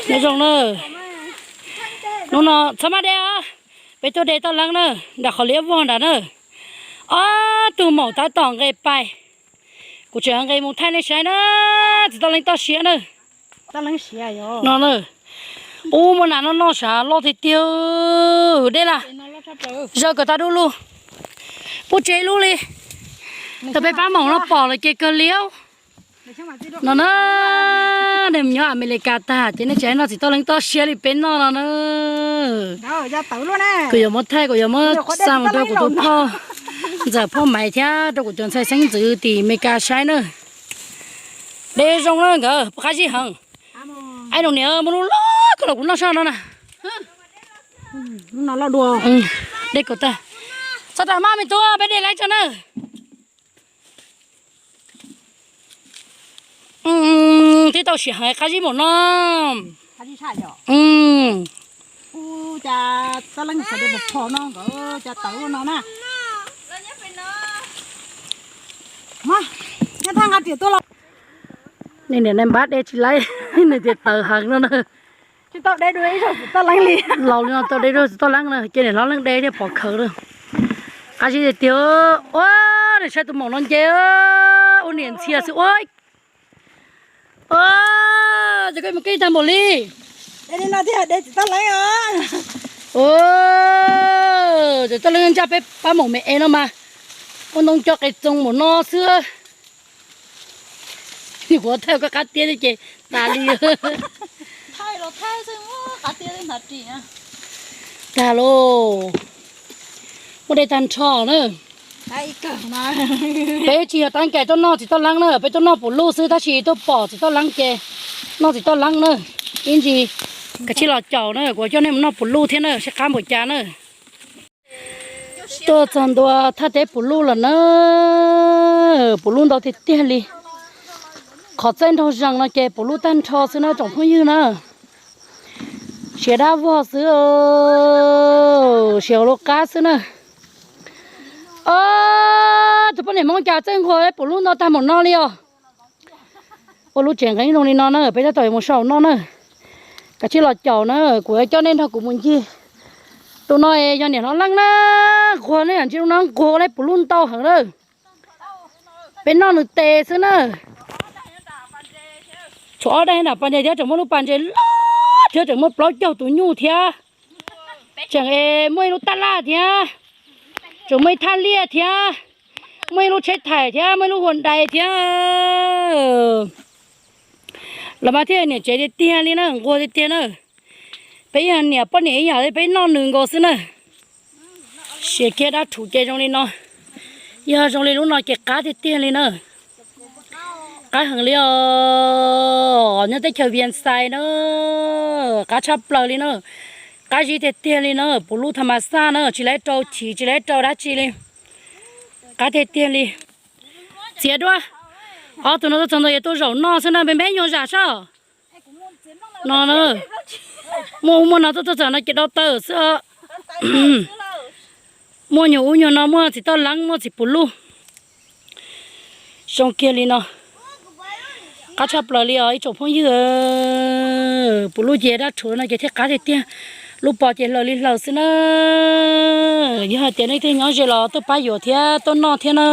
Nyob zoo na, hnub no txhob maj de os, peb tuaj de toj leeb na, nram qhov liab vog nrad na. Ob tug maum tab tom nqes pais, kuv tseem nqes mus thaij nej saib na, txiv toj leeb toj siab na. No na, ub muaj nas noj noj sav loj tiag tiag, dej las, zaws kom tag du lug, puab tsev lub li. Tau peb pab maum no pom lawm ces kawg liab. No na, nej mus nyob Amelikas tag ces nej tseem noj txiv toj leeb toj siab li peb noj no na. Kuv yuav muab thaij, kuv yuav muab xa mus rau kuv tus phauj ntxawm phauj Maiv thiab rau kuv cov ntxhais xeeb ntxwv tim Meskas saib na. Dej zoo na nkawd, qab zib heev. Ai, nus niam muaj lub loj kawg los kuv noj soj no na. Dej kaus tag. Txhob tag maj me tub, peb de laib tso na. Twb tau siav heev, qab zib npaum no. Niam npab de tsis laib, nws tias tawv heev no na. Laus li no tau de dua txiv toj leeb na, ces niam hlob leej de thiaj pom khawv lawm. Qab zib tiag tiag. Ua, nws saib tus maum no nce, ua niam ntxhias xwb ua. Ces koj mus koj tag npaum li. Txiv toj leeb ntsaj peb pab maum me es no mas, ua ntoo co qes txoos npaum no xwb. Kuv thaij koj qab tiab ces tas li. Tag lauj, muaj dej tag nrho na. Peb tsis yog tab cais tuaj noj txiv toj leeb na, peb tuaj noj pum luj xwb tab sis tuaj pom txiv toj leeb ces noj txiv toj leeb na. Ib ntsis kav tsij los caum na, kuv coj nej mus noj pum luj thiab na, seb qab npaum cas na. Tuaj txog ntua thaj teb pum luj lawm na, pum luj ntau tiag tiag li. Qhov txaij nraug zees no ces pum luj tag nrho xwb na tsoom phooj ywg na. Siav dab vog xwb, siav ua lub qab xwb na. Tus poj niam Hmoob cas txawj nquag pum luj ntau tag npaum no li os. Ua lub tsev nqeeb zoo li no na, peb tab tom yuav mus sau noj na. Kav tsij los caum na, kuv yuav coj nej nrog kuv mus ncig. Tus no yog niam hlob leej na, nquag ne, ntsia lub no nquag ua li pum luj ntau heev lawm. Peb noj nws tes xwb na. Tshuav ob daim nram pas ntses thiab tseem muaj lub pas ntses loj thiab tseem muaj plaub caug tus nyuj thiab. Tseem muaj ib lub taj laj thiab. Tseem muaj ib thaj liaj thiab. Muaj ib lub tsheb thaim thiab muaj ib lub hua dais thiab. Los mas thiaj niam tsev tiag tiag li na, nquag tiag tiag na. Peb yog niam poj niam ib yam li peb noj nws nkaus xwb na. Siav kiag dab rhuv ces zoo li no. Yog zoo li lub no ces qab tiag tiag li na. Qab heev li os, nyob teb chaws Vias Xais na. Qab tshaj plaws li na. Qab zib tiag tiag li na, pum luj tha mas xaj na, tsis lawv rau chim tsis lawv rau dab tsi li. Qab tiag tiag li. Txiav duab. Ob tug no tuaj txog ntawd yuav tuaj zaum noj xwb na, npe npe nyuag zam soj. No na, muaj ub muaj no tuaj txog txawm no ces do taw xwb. Muaj nyuag ub nyuag no, muaj txiv toj leeb muaj txiv pum luj. Zoo kiag li no. Qab tshaj plaws li os ib tsoom phooj ywg. Pum luj ces dab rhuv no ces thiaj qab tiag tiag. Lub pos ces hlaws li hlaws xwb na. Yog hais tias nej tej nyob ze los tuaj pab yuav thiab tuaj noj thiab na.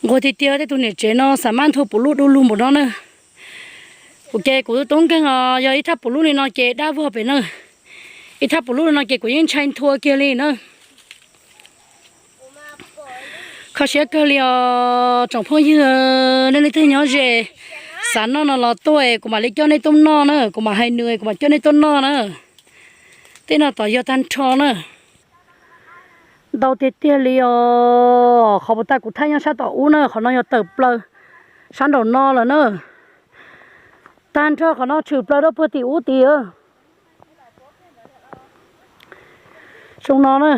Nquag tiag tiag, tej tus niam tsev no xav maj nthua pum luj du lug npaum no na. Kuv ces kuv tub nkeeg os, yog ib thaj pum luj li no ces dab vog pem na. Ib thaj pum luj li no ces kuv yeej ntshai nthua kiag li na. Kho siab kawg li os tsoom phooj ywg, nej leej twg nyob ze xav noj no los tuaj, kuv mam li coj nej tuaj noj na, kuv mam hais nws kuv mam coj nej tuaj noj na. Tej no tod yog tag nrho na. Ntau tiag tiag li os, qhov puas tag kuv thaij nyob sab tom ub na, qhov no yog tawm plaws sab nraum no lawm na. Tag nrho qhov no tshwm plaws rau puag tim ub tid. Zoo no na,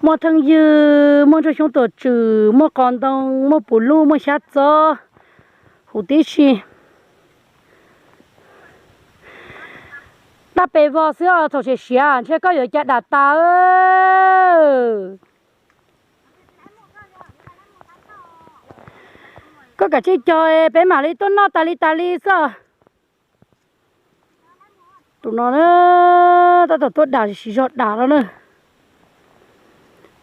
muaj theej ywg, muaj ntsuag xyoob tuam tswm, muaj qos ntoo, muaj pum luj, muaj xyab txob, huv tib si. Dab pes vog xwb os, thaum siav siav ntshe koj yuav cas dam tas. Koj kav tsij cog peb mam li tuaj noj tas li tas li xwb. Tus no na, tab tom tuaj dam siv zog dam no na.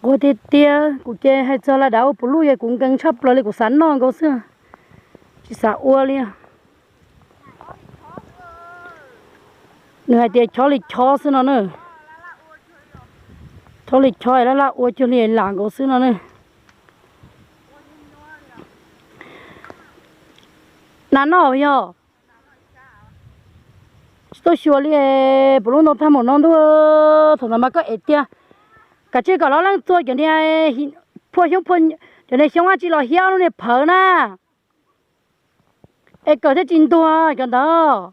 Nquag tiag tiag, kuv ces hais txog lam dam ua puv luj ces kuv nkees tshaj plaws li, kuv xav noj nkaus xwb, tsis xav ua li. Nws hais tias chob li chob xwb no na. Chob li chob laj laj ua cuag li lam nkaus xwb no na. Nas noj yog tsis tuaj xyuas li, puv lub ntoo tag npaum no ntuj. Thaum ntawd mas koj ev tiag, kav tsij kom loj leej txua cov niag phua xyoob, cov niag xyoob dab tsi los hiab lub niag phawv na. Es kawm thiaj tsis ntuag cov ntawd.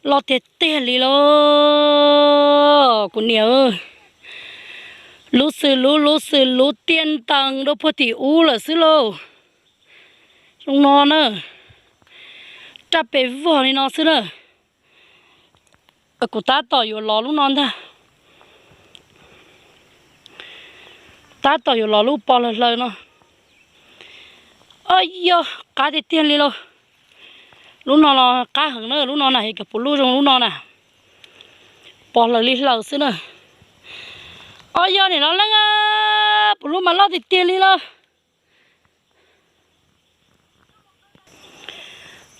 Loj tiag tiag li lauj kuv niam. Lub xwm lub, lub xwm lub tiaj ntees rau puag tim ub lawm xwb lauj. Zoo no na, raj pes vog li no xwb na. Kuv tab tom yuav los lub no ntag. Tab tom yuav los lub pos hlaws hlaws no. Ob yog qab tiag tiag li lauj. Lub no los qab heev na, lub no na, yog cov puv luj zoo lub no na. Pos hlaws li hlaws xwb na. Ob yog niam loj leej, puv luj mas loj tiag tiag li lauj.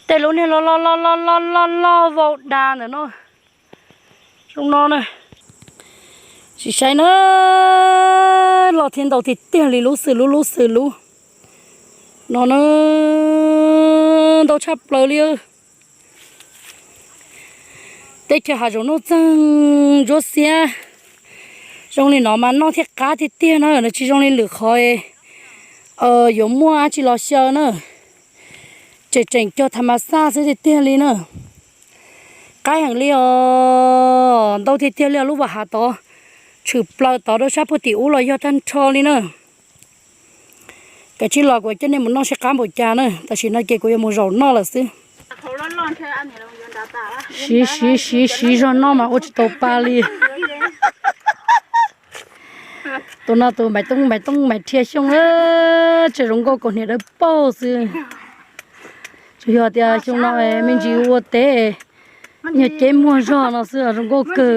Tej lub niag loj loj loj loj loj loj vau da ntawm no. Zoo no na. Sim saib na, loj thiab ntau tiag tiag li lub xwm lub lub xwm lub. No na, ntau tshaj plaws li. Teb chaws hav zoov nuj txeeg ntsuab xiab zoo li no mas noj thiaj qab tiag tiag na, nws tsis zoo li lwm qhov yuav muaj dab tsi los xyaw na. Tseem tseem cog tha mas xaj xwb tiag tiag li na. Qab heev li os, ntau tiag tiag li os, lub vaj hav tod tshwm plaws tod rau sab puag tim ub los yog tag nrho li na. Kav tsij los kuv coj nej mus noj seb qab npaum cas na, tam sim no ces kuv yuav mus zaum noj lawm xwb. Siv siv siv siv zog noj mas ua tsis tau pa li. Tus no tus Maiv Tooj Maiv Tooj Maiv Rhia Xyooj, tseem zoo nkauj kaus hniav dawb paug xwb. Tsuas yog tias xyoo no me ntsis ua teb, nyuag ceb muag zog no xwb zoo nkauj kawg.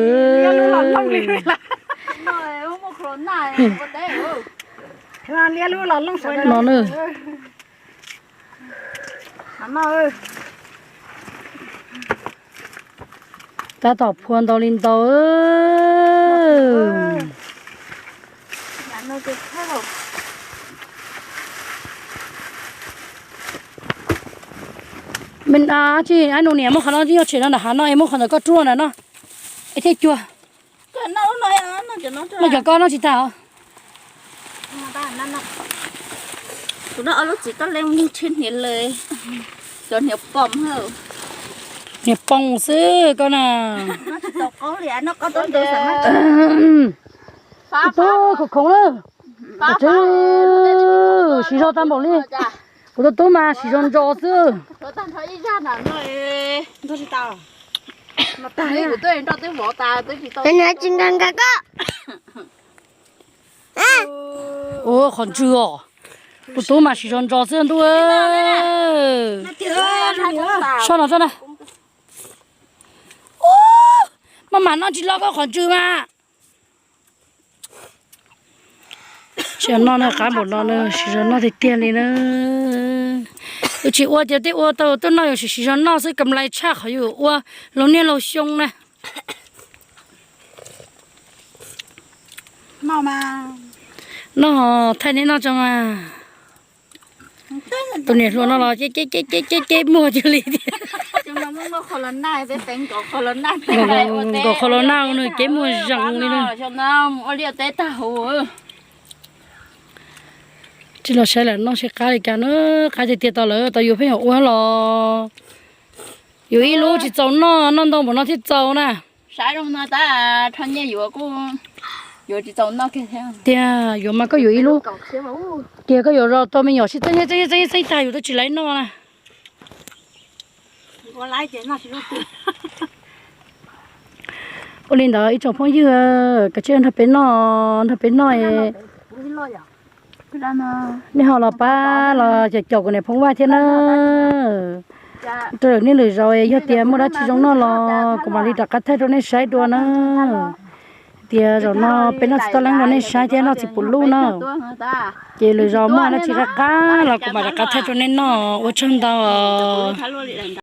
No na. Tab tom phua ntau li ntau. Me ab tsi ab nus niam muab qhov no yog tshem no nram hav no es muab qhov ntawd koj rub na no es thiaj cuag. No cov koj noj tsis tag os. Kuv noj ob lub txiv toj leej yeej tshiab hniav le, cov hniav poom. Hniav poom xwb koj na. Tub khoom khoom na. Siv zog tag npaum li. Kuv tus tub mas siv zog ntsos xwb. Ua qhov ntswg os. Tus tub mas siv zog ntsos xwb ntuj. Soj no soj na. Maj mam noj tsis loj koj qhov ntswg mas. Tsis noj na, qab npaum no na, siv zog noj tiag tiag li na. Yus tsis ua ces tej ua tau tuaj noj, yus siv siv zog noj xwb, kam lais tshaj qhov yus ua laug niaj laug xyoo na. Noj thaij neb noj tso mas. Tus niam hluas no los ceb ceb ceb ceb muag cia li tiag. Nkaum qhov los nag nws ceb muag zees li na. Tsis los saib lawm noj seb qab li cas na, qab tiag tiag tau lawm tau yus pheej yuav ua los. Yuav ib lub tsis txaus noj, noj ntau npaum no thiaj txaus na. Saib zoo no tab rho nyiaj yuav kuj yuav tsis txaus noj kiag thiab. Tiag, yuav mas koj yuav ib lub. Tiag, koj yuav zov tau me nyuam sib txeeb txeeb txeeb tag yus twb tsis laib noj na. Ua li ntawd ib tsoom phooj ywg, kav tsij nrog peb noj, nrog peb noj. Nej ho los pab los caum caum kuv niam Phoo Vaj thiab na. Rau lawm nej lwm zaus yog tias muaj dab tsi zoo noj los kuv mam li rov qab thaij rau nej saib dua na. Tias zaum no peb noj txiv toj leeb rau nej saib thiab noj txiv pum luj na. Ces lwm zaus muaj dab tsi qab qab los kuv mam rov qab thaij rau nej noj, ua tsaug ntau os.